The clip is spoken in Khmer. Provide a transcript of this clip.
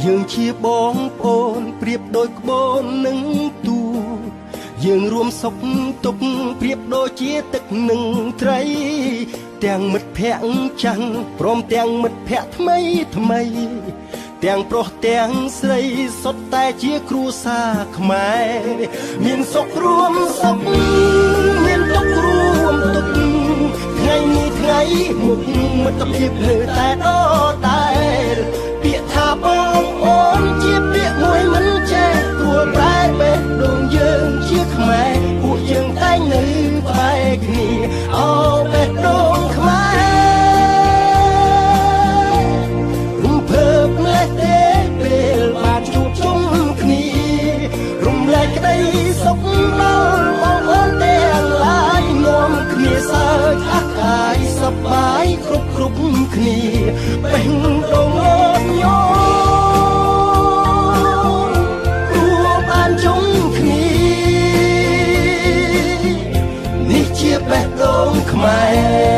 យើងជាបងប្អូនប្រៀបដូចក្បូននឹងទូ យើងរួមសុខទុក្ខប្រៀបដូចជាទឹកនឹងត្រី ទាំងមិត្តភ័ក្តិចាំងព្រមទាំងមិត្តភ័ក្តិថ្មីថ្មី ទាំងប្រុសទាំងស្រីសុទ្ធតែជាគ្រួសារខ្មែរ មានសុខរួមសុខ មានទុក្ខរួមទុក្ខ ថ្ងៃនេះថ្ងៃមុខមិត្តភាពនៅតែដដែល ពាក្យថាបងអូនជាពាក្យមួយមិនចេះព្រួលប្រែ បេះដូងយើងជាខ្មែរពួកយើងតែងនៅក្បែរគ្នា អូបេះដូងខ្មែររំភើបម្លេះទេពេលបានជួបជុំគ្នា រំលែកក្តីសុខដល់បងប្អូនទាំងឡាយ នាំគ្នាសើចអះកាយសប្បាយគ្រប់គ្រប់គ្នា បេះដូងលោតញោព្រោះបានជុំគ្នា នេះជាបេះដូងខ្មែរ។